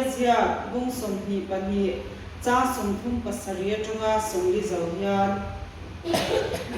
Matthaia ziak bung 22, chang 37 atanga 40 zo hian.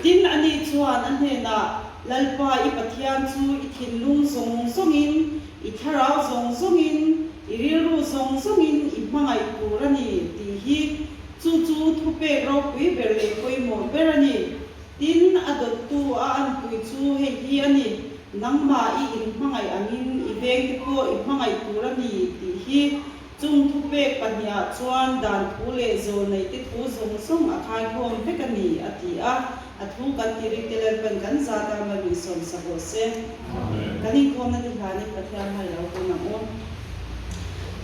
Tin, ani chuan a hnenah, Lalpa i Pathian chu i thinlung zawng zawngin, i thlarau zawng zawngin, i rilru zawng zawngin i hmangaih tur a ni, tih hi chu chu thupek ropui ber leh pawimawh ber a ni. Tin, a dawttu a anpui chu hei hi a ni, Nangmah i inhmangaih angin i vengte pawh i hmangaih tur a ni, tih hi. Chung thupek pahnihah chuan dan thu leh zawlneite thu zawng zawng a khaikhawm vek a ni, a ti a. A thu kan ti rik te Lalpan kan zat a, mal min sawm sak rawh se. Kan inkhawmna te hlanin Pathian hmai lo tawn ang u.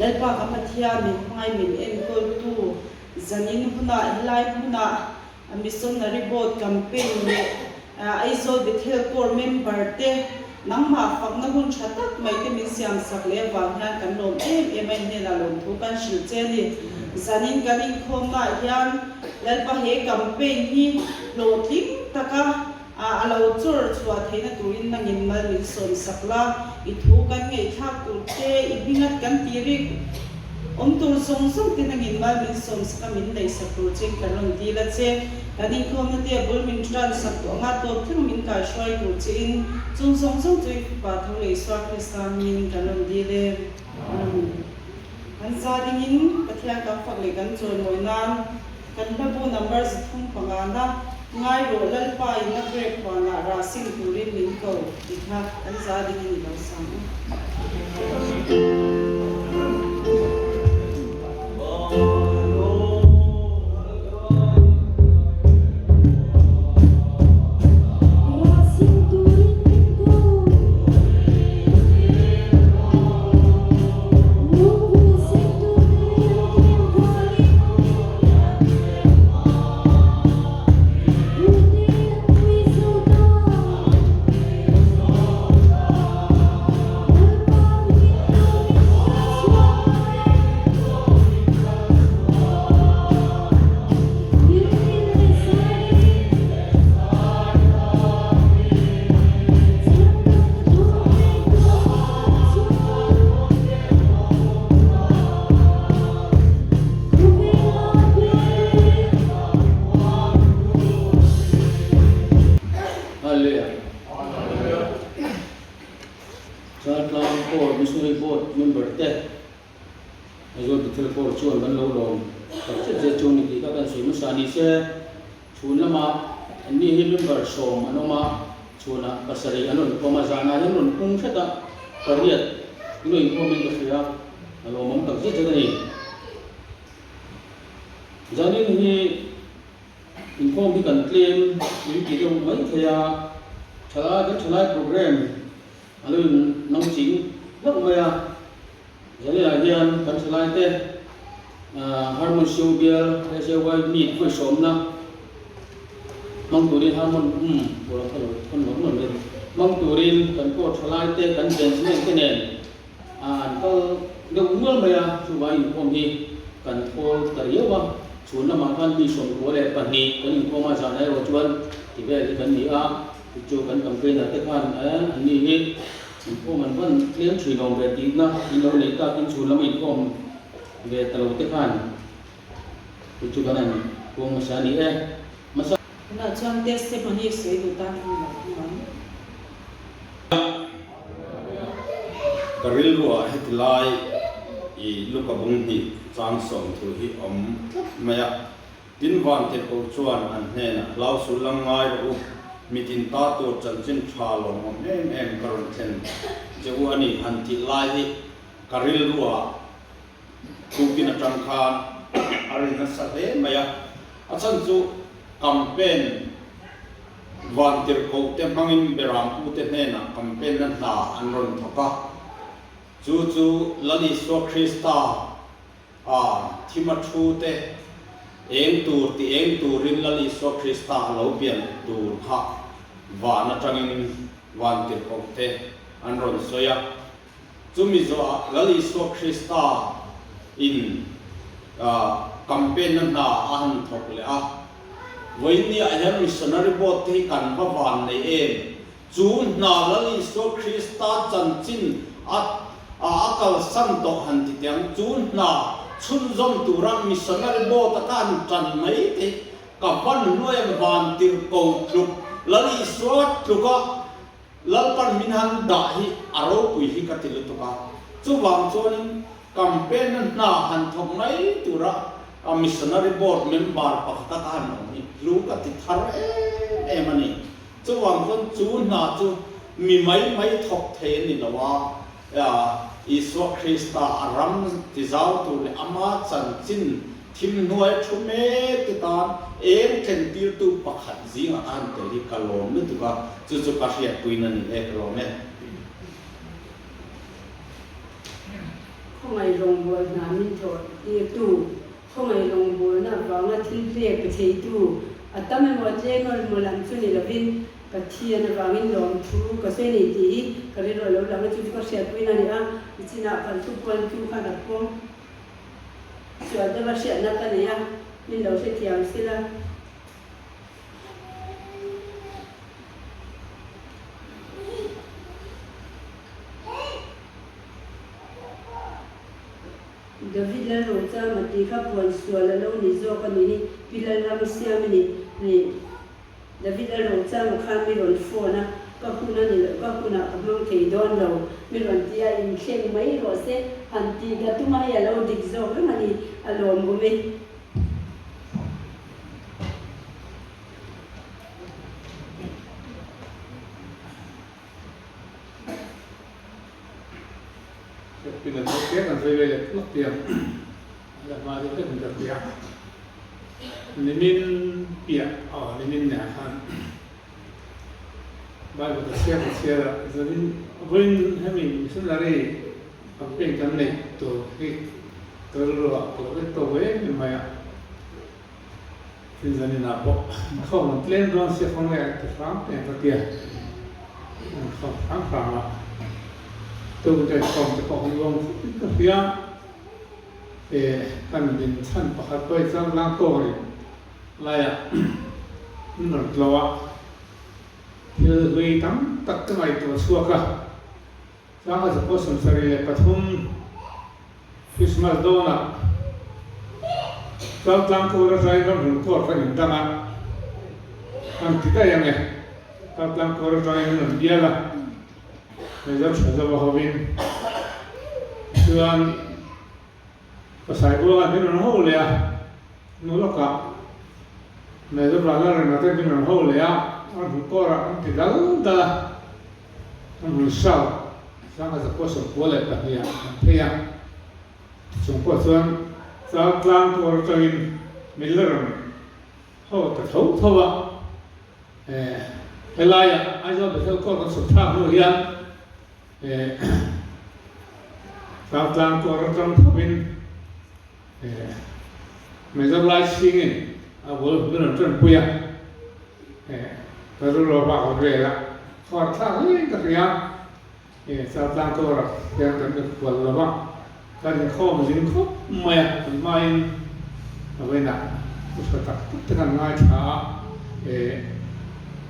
Lalpa ka Pathian min hmangai min enkawltu zanin hunah helai hmunah A Missionary Board Campaign leh Aizawl Bethel Corps member te nangmah fakna hun tha tak mai te min siam sak leh avang hian kan lawm em em a, i hnenah lawmthu kan hrilh che a ni. Zanin kan inkhawmnaah hian Lalpa he campaign hi hlawhtling taka A a lo chawr chhuah theihna turin nangin mal min sawm sak la, i thu kan ngaihthlak tur te, i hmingat kan tih rik awm tur zawng zawng te nangin mal min sawm sak a, min neih sak tur chein kan rawn dil a che. Kan inkhawmna te a bul min tan sak tawh anga tawp thleng min kaihruai tur chein chung zawng zawng chu i Fapa tho leh Isua Krista hmingin kan rawn dil e. Amen. Kan za dingin Pathian kan fak leh kan chawimawi nan Kan hlabu number 305 na ngai rawh Lalpa in a grep huanah rah sing turin min ko tih kha kan za dingin i lo sang u. Rah sing turin min ko. Lungpui sing turin min ko. Hallelujah. Chaltlang Corps Missionary Board member te Aizawl Bethel Corps chuan kan lo lawm tak zet zet chu ni tih kha kan sawi hmasa ni se chhun lama anni hi member 10 an awm a chhunah 7 an rawn khawm a zanah hian rawn pung hret a pariat in rawn inkhawmin ka hria a lawmawm tak zet zet a ni. Zanin hi inkhawm hi kan tlem in ti deuh mai thei a, thalai kan thalai program a lo in nang ching hlauh mai a, zaninah hian kan thalai te Harmon Siu bial SAY meet vawisawmna hmang turin Harmon um pawh a lo thawn mawlh mawlh mai hmang turin kan court thalai te kan bandsman te nen An kal deuh nual mai a, chuvangin inkhawm hi kan thawl ta riau a, chhun lamah khan mi 92 kan inkhawm a, zan erawh chuan ti vel hi kan ni a, chu chu kan campaigner te khan an ni hi inkhawm an van tlem thin awm ve tihna in lo neih takin chhun lama inkhawm ve ta lo te khan chu chu kan han kuang hmasa a ni e. Hmasa. Tunah chuan testimony sawi duh tan hun lo thung ang. Ka rilruah heti lai i Luka bung hnih chang 30 hi awm tlat mai a. Tin Vantirhkoh chuan an hnenah hlau sul lam ngai rawh u, mitin ta tur chanchin tha lawmawm em em ka rawn thlen che u a ni han tih lai hi ka rilruah tukin atang khan a ri nasa hle mai a. A chhan chu campaign Vantirhkoh te hmangin Berampu te hnenah campaign na hna an rawn thawk a, chu chu Lal Isua Krista a thima thu te eng tur ti eng turin Lal Isua Krista a lo pian tur kha van atangin Vantirhkoh te an rawn sawi a. Chumi zawhah Lal Isua Krista in campaign na hna a han thawk leh a. Vawiinniah hian Missionary Board te hi kan va van nei em? Chu hna Lal Isua Krista chanchin a A a kalsan tawh han ti teh ang. Chu hna chhunzawm tura missionary board a ka han tan mai theih ka hman hnuaiah van tirhko tluk Lal Isua tluka Lalpan min han dah hi a ropui hi ka ti lutuk a. Chuvang chuanin campaign-a hna han thawk mai tura missionary board member pakhata ka han awm hi hlu ka ti thar em em a ni. Chuvang chuan chu hna chu mi mai mai thawk thei a ni lo a, Isua Krista a ram tizau tur leh ama chanchin Thim hnuai thu mek te tan eng thlentirtu pakhat zingah ka han tel hi ka lawm lutuk a, chu chu ka hriatpuina ni e, ka lawm e. Khawngaih rawngbâwl hna min thawh tirtu, khawngaih rawngbâwlna avanga thil pek pe theitu, a tam emaw a tlem emaw lam chu ni lovin Pathian avangin lawmthu ka sawi a ni tih hi ka rilru a lo lang a, chu chu ka hriatpuina a ni a, nichinah kan thupuantu khan a pawm. Sual deuha hriatna ka nei a, min lo hrethiam sela. David Lalruchama tih kha puan sual a lo ni zawk a ni hi, Pi Lalramsiami ni ni. David a rawn chang khan mi rawn phone a, ka hun a ni loh, ka hunah ka hmang thei dawn lo, mi rawn ti a, inthleng mai rawh se, han tih ka tum a, hei a lo dik zawk reng a ni, a lawmawm e. Pin an thawk mek an sawi ve leh lawk tih ang la hma deuh hlek in ka hria. Nimin piah aw nimin neh ah khan Bible ka chhiar ka chhiar a zanin vawiin hemi missionary campaign kan neih tur hi ka rilru ah ka lo vek tawk ve em em mai a. Tin zanin ah pawh inkhawm an tlem dawn sia kawng leh an ti hram teh ang ka tia inkhawm hram hram a tute inkhawm te pawh kan luang fut in ka hria eh kan din chhan pakhat pawh hi chuan langkawr in laiah min rawn tlo a thil hlui tam tak ka ngaihtuah chhuak a chuan ka zapawh 73 Christmas dawnah Chaltlang kawr atangin ramhlun kawr kan indang a, kan ti daih ang e. Chaltlang kawr atangin min rawn bial a, Major Thazawa hovin chuan Pasai Buanga min rawn ho leh a, hnu lawkah Major Vanlalrema te min rawn ho leh a, ramhlun kawrah an ti dal dal a. Ramhlun South Sangha zakua 92 ah an phei a, tichung pawh chuan Chaltlang kawr atangin min la rawn ho ta tho tho a, helaiah Aizawl Bethel Court an chhuk thlak hnu hian Chaltlang kawr atang thovin Major Lai Singh-in a bul min rawn tanpui a, ka rilru a vak lo vel a, khuar thlak hlein ka hria. Chaltlang kawrah hian kan ri kual lo va, kan inkhawm zing khawp mai a, kan hmain a vawiinah thu tha tak tak te kan ngaithla a,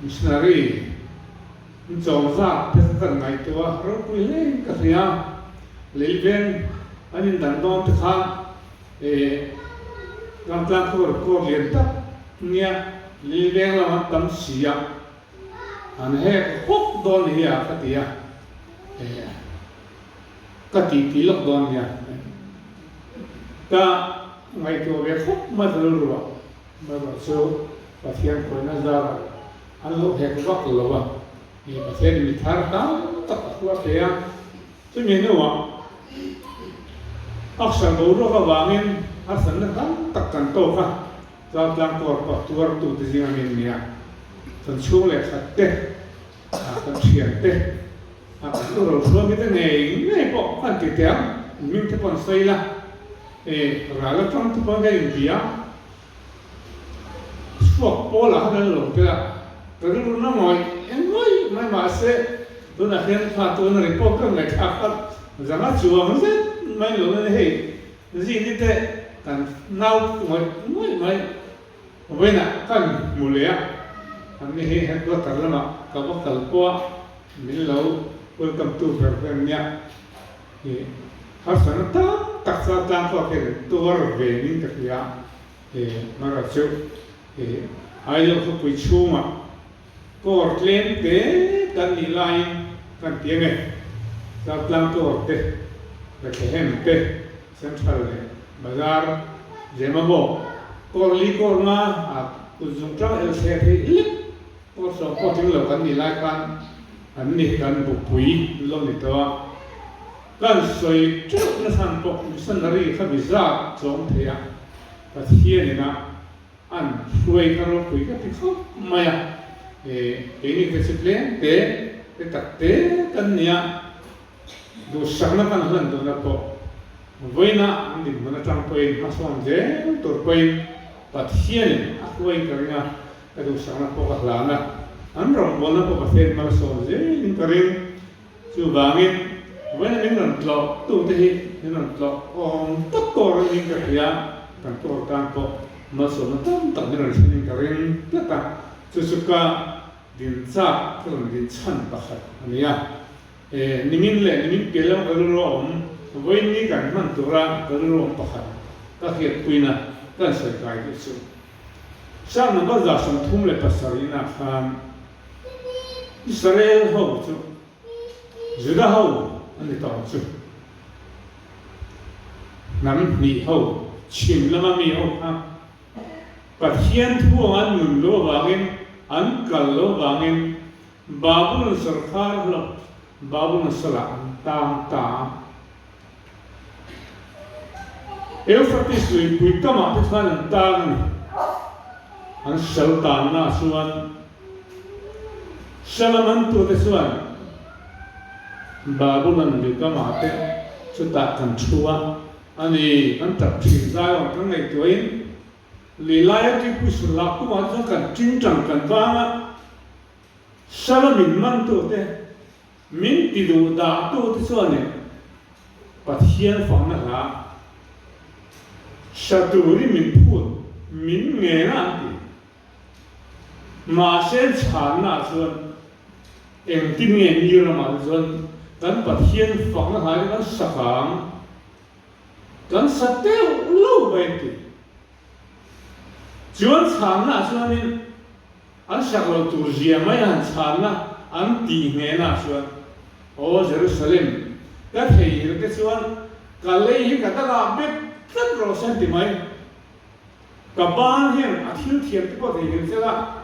missionary in chawm zat te kha kan ngaihtuah a, ropui hlein ka hria. Lei veng an indan dawn te khan Chaltlang kawr kawr lian tak nia lei veng lam an tam si a, An hek hawk dawn hi a ka ti a, eh ka tih tih lawk dawn nia ka ngaihtuah ve khawp mai ka rilru ah erawh chu Pathian khawihna zarah an lo hek vak lo a, eh Pathian in mi thar tam tak a hruai thei a, chumi hnuah Aksar boruak avangin harsatna tam tak kan tawk a. Tlangtlang kawr pawh tuartu te zinga min nia, kan chhung leh khat te, kan thian te, kan u rohruami te ngei ngei pawh kan ti teh ang, min te pawn sawi la, e ral atang te pawn kan inbia, chhuak pawl ah khan an lo tel a, ka rilru na ngawih ngawih mai mahse tunah hian kha tuna report ka ngaihthlak kha zanga chuang zet mai lo na ni hei. Zini te kan nau ngawih ngawih mai vawiinah kan hmu leh a, an ni hi headquarter lamah ka va kal pawh a, min lo welcome tu ber ber nia. Ih harsatna tam tak chu a tlang chhuak hian an tuar ve niin ka hria. Ih mara chu ih Aizawl khawpui chhungah kawr tlem te kan nih laiin kan ti ange. Chaltlang kawr te, Bethlehem te, Central leh Bazar, Zemabawk, kawr li kawr nga ah kut zung tang el thler theih lek kawr sawm pawh tling lo kan nih lai khan an ni kan bupui lo ni tawh a. Kan sawi teuh nachhan pawh missionary kha mi zat chawm thei a, Pathian ina An hruai kha ropui ka ti khawp mai a, keini te chu tlem te te tak te kan ni a, duhsakna kan hlan duhna pawh vawiina an dinhmun atang pawhin hmasawn zel tur pawhin Pathianin a hruai ka ring a, ka duhsakna pawh ka hlan a, an rawngbawlna pawh Pathian malsawm zelin ka ring. Chuvangin, vawiina min rawn tlawh tute hi min rawn tlawh awm tak kawr anih ka hria, kan kawr tan pawh malsawmna tam tak min rawn thlenin ka ring tlat a, chu chu ka din chak ka rawn din chhan pakhat a ni a. E, nimin leh nimin piah lama ka rilru a awm, vawiin ni kan hman tura ka rilru awm pakhat ka hriatpuina kan sawi kai duh chu. Psalm number 37 inah khan, Israel ho chu Juda ho an ni tawh ang chu. Hnam hnih ho, chhim lama mi ho kha Pathian thu anga an nun lo avangin, an kal lo avangin Babulon sawrkar hlawh Babulon salah an tang ta a. Euphrates luipui kamah te chuan an tang a ni. An sal tanna chuan sal a mantute chuan Babulon lui kamah te chutah kan thu a, a ni, kan tap thin zai awm kan ngaihtuahin lui laia tuipui sul lak kumah te chuan kan tingtang kan vang a, sal a min mantute Min ti duh dah tu te chuanin Pathian fakna hla sa turin min phut min ngen a an ti. Mahse chhanna ah chuan engtin nge mi ramah te chuan kan Pathian fakna hla hi kan sa kang, kan sa teuh lo mai an ti. Chuan chhanna ah chuanin An sak lo tur zia mai a han chhanna an tih hnenah chuan, Aw Jerusalem, ka theihnghilh te chuan ka lei hi ka dangah bet tlat rawh se an ti mai. Ka ban hian a thil thiam te pawh theihnghilh che la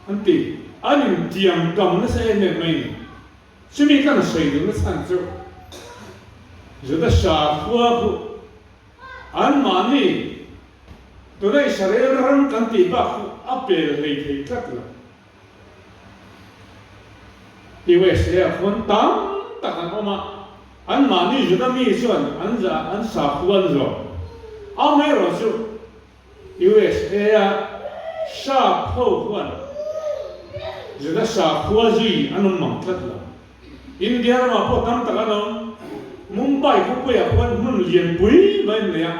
an ti. An intiam kam nasa em em mai ni. Chumi kan sawi duhna chhan chu Juda sakhua khu anmahni Tuna Israel ram kan tih bak chu a pel hlei thei tlat lo. USA ah khuan tam tak an awm a, anmahni Juda mi chuan an zah an sakhua an zawm. Amaherawh chu USA a sap ho khuan Juda sakhua zui an awm mang tlat lo. India ramah pawh tam tak an awm. Mumbai khawpuiah khuan hmun lianpui mai an nei a.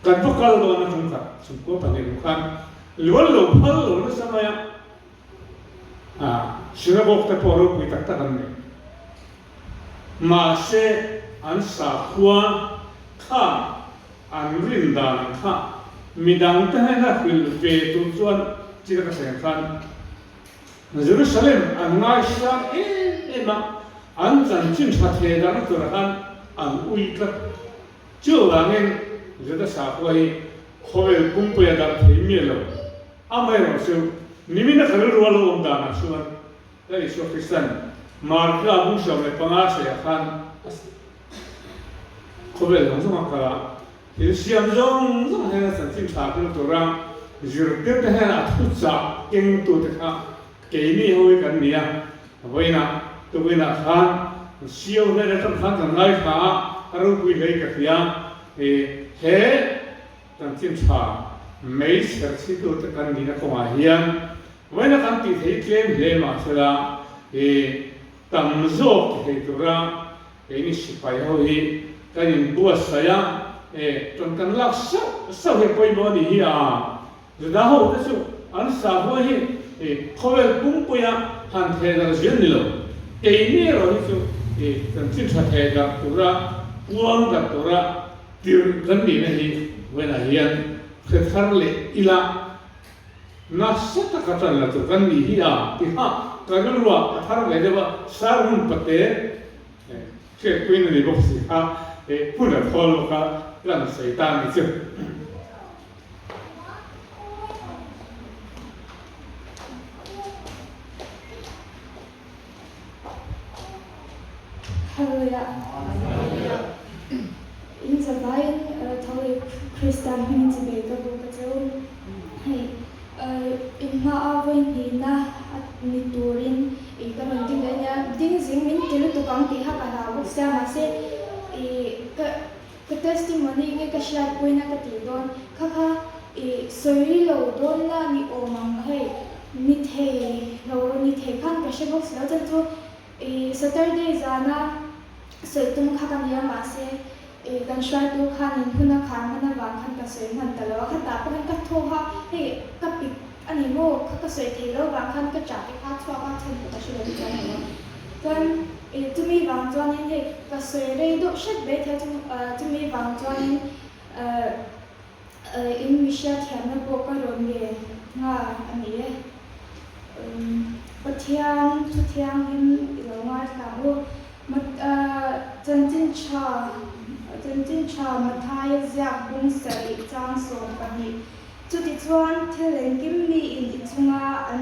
Kan va kal dawn a ṭangkhat chhungkua 2 ru khan luan lo phal lo nasa mai a, ah synagogue te pawh ropui tak tak an nei. Mahse an sakhua kha an rin dan ang kha midang te hnena hrilh ve tur chuan chita ka sawi ang khan Jerusalem an ngaisang em em a, an chanchin ṭha thei dang turah khan an ui tlat. Chuvangin Juda sakhua hi khawvel pumpuia darh thei miah lo. Amaherawh chu nimina ka rilru a lo awm danah chuan Lal Isua Kristan Marka bung 15 sawiah khan khawvel zawng zawng a kal a, thil siam zawng zawng hnena chanchin tha hmang tura zirtirte hnena a thuchah kengtute kha Keini ho hi kan ni a, vawiinah tukinah khan sio hnen atang khan kan ngaithla a, a ropui hlei ka hria. I he chanchin tha mei chher chhitute kan nihna kawngah hian vawiina kan tih theih tlem hle mahsela i tam zawk ti thei tura keini sipai ho hi kan inbuatsaih a, e ṭan kan lak sauh sauh hi a pawimawh a nih hi a. Juda ho te chu an sakhua hi khawvel pumpuia han thehdarh zel ni lo. Keini erawh hi chu I chanchin tha thei darh tura, puang darh tura tirh kan nihna hi vawiinah hian hre thar leh ila nasa taka tan la tur kan nih hi a ti kha ka rilruah a thar ve deuh a, sermon pate hriatpuiin a ni bawk si kha hun a thawl bawk a, lan sawi ta a ni chu. Hallelujah. In zavaiin tho leh Krista hmingin chibei ka buk a che u. Hei in hmaah vawi hnihna ni turin i ka rawn ding leh ania. Ding zing min ti lutuk ang tih kha ka hlau bawk sia mahse i ka ka testimony nge ka hriatpuina ka tih dawn kha kha i sawi lo dawn la ni awm ang hei ni thei lo ni thei khan ka hre bawk si lo chuan chu i Saturday zana sawi tum kha ka nia mahse i kan hruaitu khanin hun a khar hman avang khan ka sawi hman ta lo a khatah pawh hian ka thaw a hei ka pik a ni maw kha ka sawi thei lo vang khan ka chah te kha chhuak a chhan pawh ka hre lo chuan lo a chuan i chumi vang chuanin hei ka sawi rei deuh hret mai thei a chumi vang chuanin in mi hriatthiamna pawh ka rawn nge nghal a ni e. Pathian thu thianghlim i lo ngaithla ang u. Chanchin tha Chanchin tha Mathaia ziak bung sarih chang 12 Chutichuan thil engkim miin i chunga an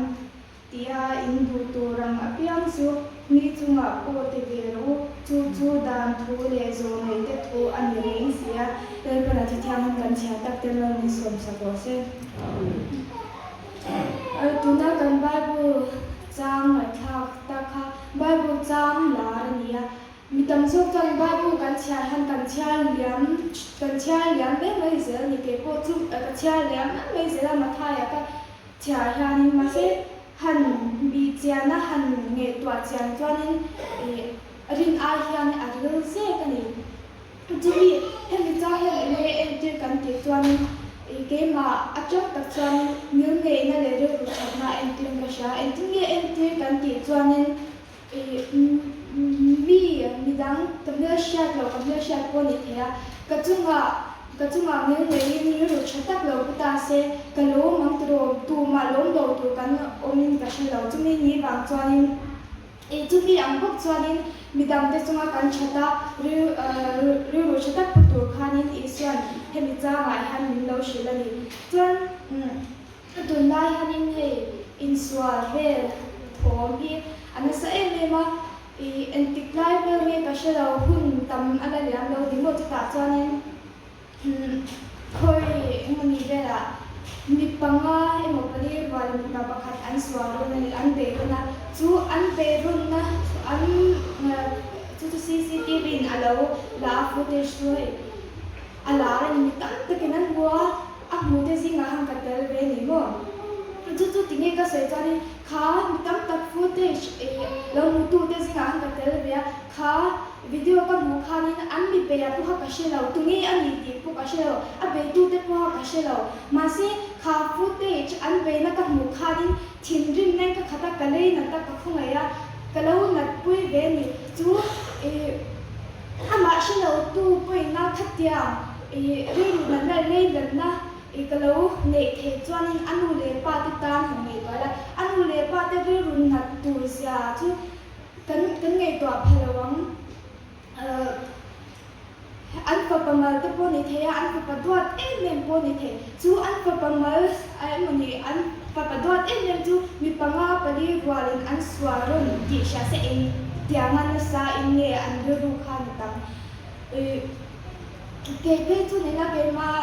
tia in duh tur ang apiang chu mi chungah pawh ti ve rawh u, chu chu dan thu leh zawhneihte thu a ni reng si a, Lalpana thi thianghlim kan chhiar tak te lo min sawmsak rawh se. Tuna kan Bible chang ngaihthlak tak kha Bible chang lar a ni a, Mi tam zawk chuan Bible kan chhiar han kan chhiar liam kan chhiar liam mai mai zel a ni. Kei pawh chu ka chhiar liam mai mai zel a, Mathaia ka chhiar hianin mahse han bih chian a han ngaihtuah chian chuanin ih rin ai hian a ril zek a ni. Chumi hemi chang hian eng nge entir kan tih chuanin ih keimah atang tak chuanin ngilngeihna leh rilru thatna a entir ka hria. Engtin nge entir kan tih chuanin Mi, midang ka hmelhriat loh ka hmelhriat pawh ni thei a, ka chungah ka chungah ngil ngeiin rilru tha tak lo pu ta se, ka lawm ang tiraw, tumah lawm lo tur kan awmin ka hre lo, chumi ni vang chuanin ih chumi ang bawk chuanin midangte chunga kan that a, rilru tha tak pu tur khanin Isua'n hemi changah hian min lo hrilh a ni. Chuan. Tunlai hianin hei insual vel thawm hi a nasa em em a, ih engtik lai vel nge ka hre lo, hun tam a la liam lo ni maw chutah chuanin khawi engmawni velah mi panga emaw pali rual mipa pakhat an sual rawn a ni, an bei rawn a, chu an bei rawnna an chu chu cctv in a lo la a footage chu hei a lar a ni, mi tam takin an hmu a. A hmute zingah han ka tel ve ni maw? Chu chu tinge ka sawi chuanin kha mi tam tak footage ih lo hmutute zingah han ka tel ve a, kha video ka hmuh khanin an mi beia pawha ka hre lo, tunge a ni tih pawh ka hre lo, a beitute pawha ka hre lo. Mahse kha footage an beina ka hmuh khanin thinrim nen ka khat a, ka lei nat a, ka khawngaih a, ka lo natpui ve ni. Chu ih amah hre lotu pawina khatiang I rilru natna lei natna i ka lo neih theih chuanin a nu leh pa te tan han ngaihtuah la, a nu leh pa te rilru nat tur zia chu kan kan ngaihtuah pha lo ang. An fapa mal te pawh ni thei a, an fapa duat em em pawh ni thei. Chu an fapa mal emaw ni an fapa duat em em chu mi panga pali rualin an sual rawn tih hria se eng tianga nasa in nge an rilru kha ni tang. Kei phei chu nena keimah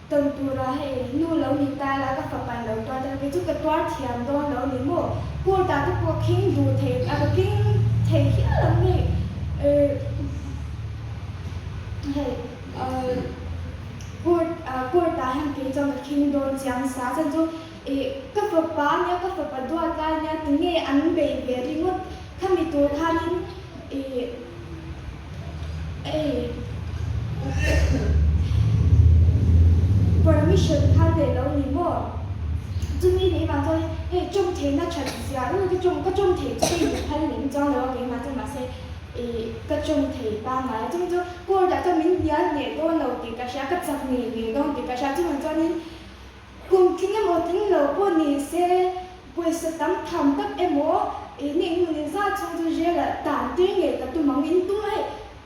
tawn tura hei nu lo ni ta la ka fapa in lo tuar ta la kei chu ka tuar thiam dawn lo ni maw court ah te pawh khing duh thei a ka khing thei hial ang hei hei court court ah hian kei chuan ka khing dawn chiang sa chuan chu ih ka fapa ania ka fapa duat lai ania tinge an bei ve ringawt khami tur khanin ih. Ei permission kha nei lo ni maw? Chumi nih vang chuan hei tawng theihna that zia lutuk hi tawng ka tawng theih chu ka inti phal lem chuang lo a keimah chuan mahse Ih, ka ṭawng thei pangngai a, chumi chu court ah chuan min hnial hneh dawn lo tih ka hria, ka chak ngei ngei dawn tih ka hria, chuvang chuanin kum tling emaw tling lo pawh ni se pawisa tam tham tak emaw ih ni engemaw ni zat chhung chu jail ah tan tir ngei ka tum ang, in tum a hei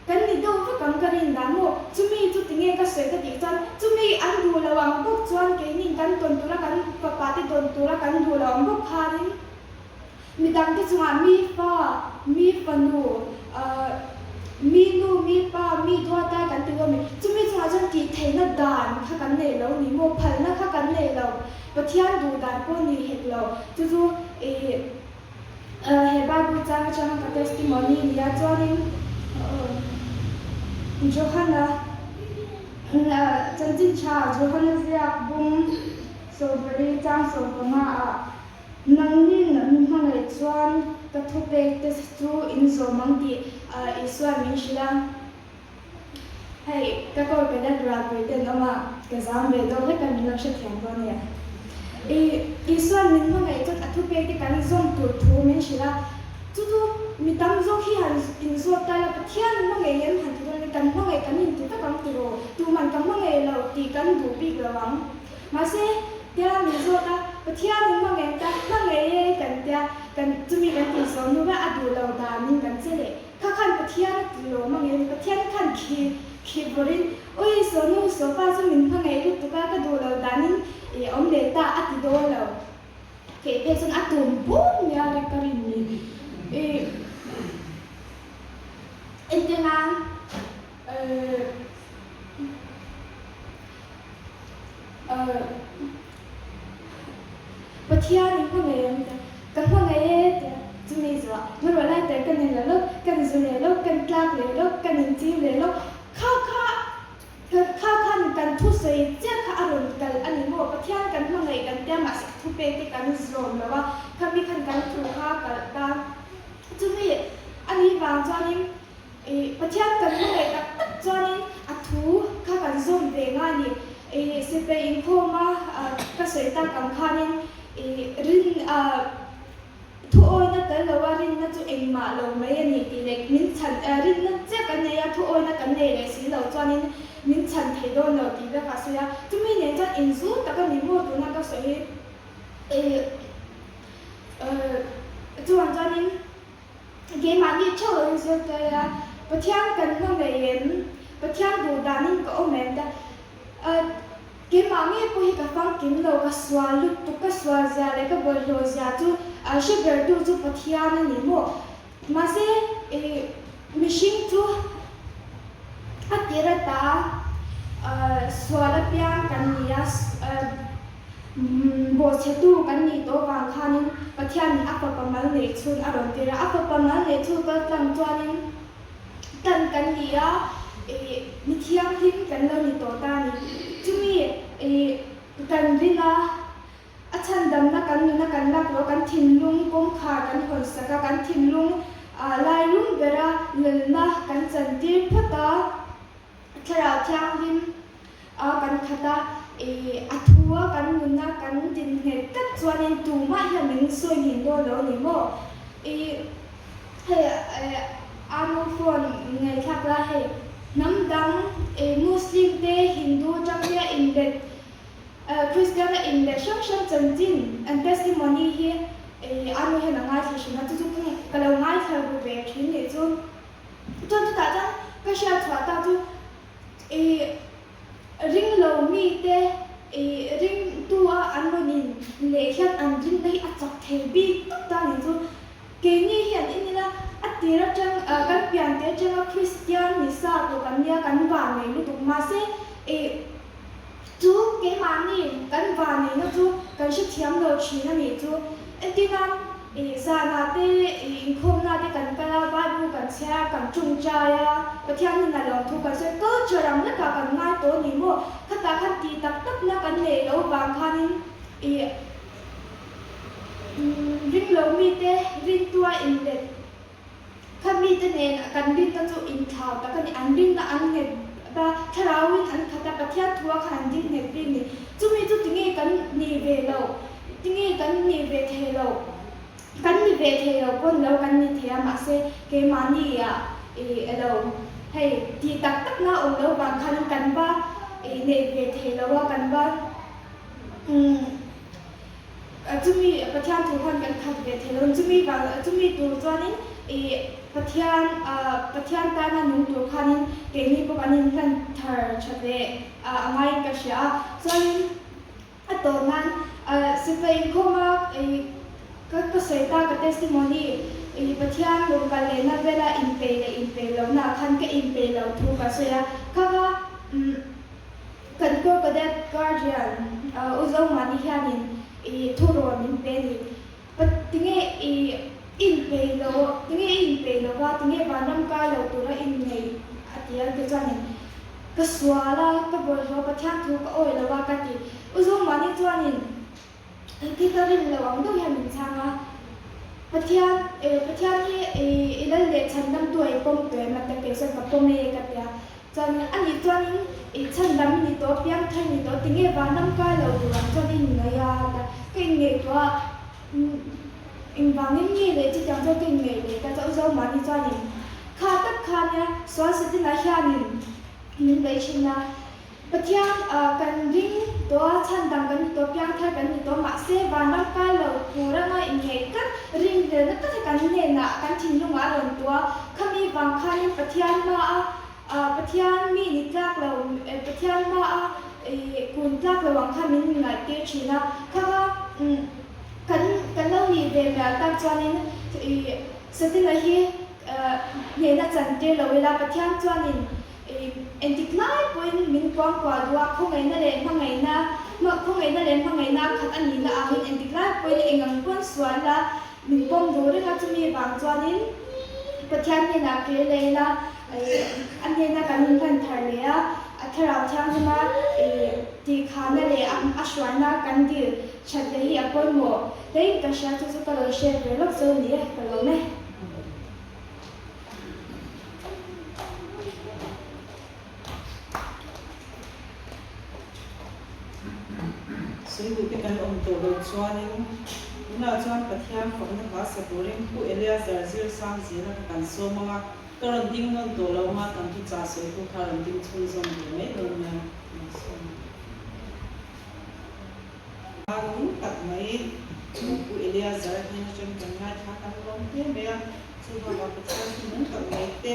kan ni deuh vek ang ka rin dan maw, chumi chu tinge ka sawi ka tih chuan chumi an duh lo ang bawk chuan keinin kan tawn tura kan fapa te tawn tura kan duh lo ang bawk khanin. Midangte chungah mi fa, mi fanu, mi nu, mi pa, mi duat lai kan ti lo a mi. Chumi chungah chuan tih theihna dan kha kan nei lo ni maw? Phalna kha kan nei lo. Pathian duh dan pawh ni hek lo. Chu chu ih he Bible chang atanga ka testimony nia. Chuanin Johana chanchin tha Johana ziak bung sawmpari chang 15 ah Nangnin min hmangaih chuan ka thupek te chu in zawm ang tih Isua'n min hrilh a. Hei, ka kawr cadet ralpui te an awm a, ka zam ve deuh hlek a, min lo hrethiam dawn nia. Isua'n min hmangaih chuan a thupek te kan zawm tur thu min hrilh a. Chu chu mi tam zawk hi han inzawt ta ila, Pathian hmangaih em han ti dawn in kan hmangaih kan inti vek ang tiraw? Tuman ka hmangaih lo tih kan duh bik lo ang. Mahse, tia min zawt a, Pathian in hmangaih ta, hmangaih e kan tia, kan chumi kan tih zawh hnu vek a duh lo danin kan che leh. Kha khan Pathian a ti lawm angin Pathian khan khi khi vawrin, Ui, sawnu, sawpa chu min hmangaih lutuk a, ka duh lo danin i awm leh ta a ti dawn lo. Kei phei chuan a tum bum nia ri ka rin ni. I entirnan, Pathian i hmangaih em tia, ka hmangaih e tia, chumi zuah hmanruah lai tel ka nei lo lo, kan zu leh lo, kan tlak leh lo, kan inchim leh lo, kha kha kha khan kan thusawi chiah kha a rawn kal a ni maw, Pathian kan hmangaih kan tia mahse a thupek te kan zawm lo a, khami khan kan thu kha kalh ta, chumi a nih vang chuanin Ih, Pathian kan hmangaih tak tak chuanin a thu kha kan zawm ve nga ni. Ih, sipai inkhawma ka sawi tak ang khanin ih, rin thu awina tel loa rinna chu engmah lo mai a ni tih leh min chhan, rinna chiah kan nei a, thu awina kan nei leh si lo chuanin min chhan thei dawn lo tih vek a sawi a. Chumi nen chuan inzul tak a ni maw tuna ka sawi hi. Ih, chuan chuanin. Keimahni theuh lo in zir ta ila, Pathian kan hmangaih em? Pathian duh danin ka awm em? Ta keimah ngei pawh hi ka famkim lo, ka sual lutuk, ka sual zia leh ka bawlhhlawh zia chu hre bertu chu Pathian a ni maw? Mahse, mihring chu a tir ata sual apiang kan ni a. Bawhchhetu kan nih tawh vang khanin Pathianin a fapa mal neih chhun a rawn tir a, a fapa mal neih chhun kal tlang chuanin tan kan ni a, ih mi thianghlim kan lo ni tawh ta a ni. Chumi ih kan rin a, a chhandamna kan nuna kan lak loh, kan thinlung kawngkhar kan hawn sak a, kan thinlung lai lum bera lalna kan chantir phawt a. Thlarau Thianghlim a kan khat a, ih a thu a kan nun a kan din nghet tlat chuanin tumah hian min sawi nghin dawn lo a ni maw? Ih hei anu phone ngaihthlak la hei hnam dang ih Muslim te Hindu atang te a inlet Kristian a inlet hrang hrang chanchin an testimony hi ih anu hian a ngaithla hrim a chu chu ka lo ngaithla ru ve thin nih chu. Chuan chutah chuan ka hriat chhuah ta chu ih ring lo mite ih ringtu a an rawn in leh hian an rinna hi a chak thei bik tak ta nih chu. Keini hian en ila a tir atang kan pian te atanga Kristian ni sa tawh kan nia kan vannei lutuk mahse ih Chu keimahni kan vaneina chu kan hrethiam lo thin a nih chu. Entirnan, ih zanah te, ih inkhawmna te kan kal a, Bible kan chhiar a, kan tawngtai a, Pathian hnenah lawmthu kan sawi culture ang lekah kan ngai tawh a ni maw? Khatah khan tih tak takna kan neih loh vang khanin ih ring lo mite rintua inlet Kha mite nen kan rinna chu inthlau tak a ni. An rinna an nghet a, thlarauin an khat a, Pathian thua khan an ding nghet bik ni. Chumi chu tinge kan ni ve lo, tinge kan ni ve thei lo, kan ni ve thei lo pawn lo kan ni thei a, mahse keimahni ah. I elo hei tih tak tak na awm lo vang khanin kan va nei ve thei lo a, kan va umm chumi Pathian thu khan kan khat ve thei lo a, chumi vang chumi tur chuanin i Pathian Pathian tana nung tur khanin keini pawh kan inhlan thar tha ve a ngaiin ka hria a, chuanin. A tawh nan sipai inkhawm a ka ka sawi ta ka testimony i Pathian rawn kal lehna vela inpeih leh inpeih lohna ah khan ka inpeih loh thu ka sawi a, kha kha kan Corps Cadet Guardian U Zomani hianin i thurawn min pe a ni. Tinge i inpeih loh tinge i inpeih loh a tinge vanram kai lo tura innei a ti a ti chuanin ka sual a ka bawlhhlawh Pathian thu ka awi lo a ka ti. U Zomani chuanin engtin ka rin loh ang deuh hian min chhang a, Pathian eh Pathian hi i lal leh chhandamtu a i pawm tawh em a ti a kei chuan ka pawm e ka ti a. Chuan a nih chuanin i chhandam i ni tawh, piangthar i ni tawh, tinge vanram kai lo tur ang chuan i inngaih a? Ta ka inngaihtuah a, engvangin nge leh chutiang chuan ka inngaih leh ta chauh zo mahni chuanin kha tak kha nia sual satinah hianin min beih thin a, Pathian kan ring tawh a, chhandam kan ni tawh, piangthar kan ni tawh, mahse vanram kai lo tur anga inngaih tlat rinhlelna taka kan hnenah kan thinlungah a rawn tuah a, khami vang khanin Pathian hmaa Pathian mi ni tlak lo, Pathian hmaa kun tlak lo ang kha min inngaihtir thin a, kha kha kan kan lo nih ve mial tak chuanin Setana hi hnehna chantir lo ila Pathian chuanin engtik lai pawhin min kuangkuah duh a, khawngaihna leh hmangaihna khawngaihna leh hmangaihna a khat a nihna angin engtik lai pawhin engang pawn sual la min pawm duh reng a, chumi vang chuanin Pathian hnenah kir leh ila A hnena kan inhlan thar leh a, a Thlarau Thianghlima tihkhahna leh a hruaina kan dil that leh hi a pawimawh hlein ka hria, chu chu ka rawn hriat ve lawk zo ni e, ka lawm e. Sawiduh te kan awm tawh loh chuanin tunah chuan Pathian fakna hla sa turin Pu Eleazar Zirsang zela kha kan sawm ang a, Ka rawn ding nawn tawh lo anga kan thuchah sawitu kha rawn ding chhunzawm ve mai dawn nia min sawm a. Nung tak mai chu Pu Eleazar hnen atang kan ngaithla kan lawm hle mai a, chuvangah Pathian thu nung tak mai te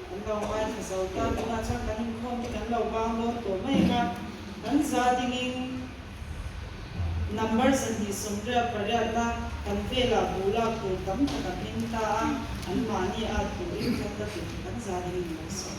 kan lo ngaithla zo ta, tunah chuan kan inkhawm te kan lo bang dawn tawh mai ang a, kan za dingin Number 288 na kan velah buh lak tur tam tak a hming ta a, an mahni at turin kan la tur kan za ding in lo sawm.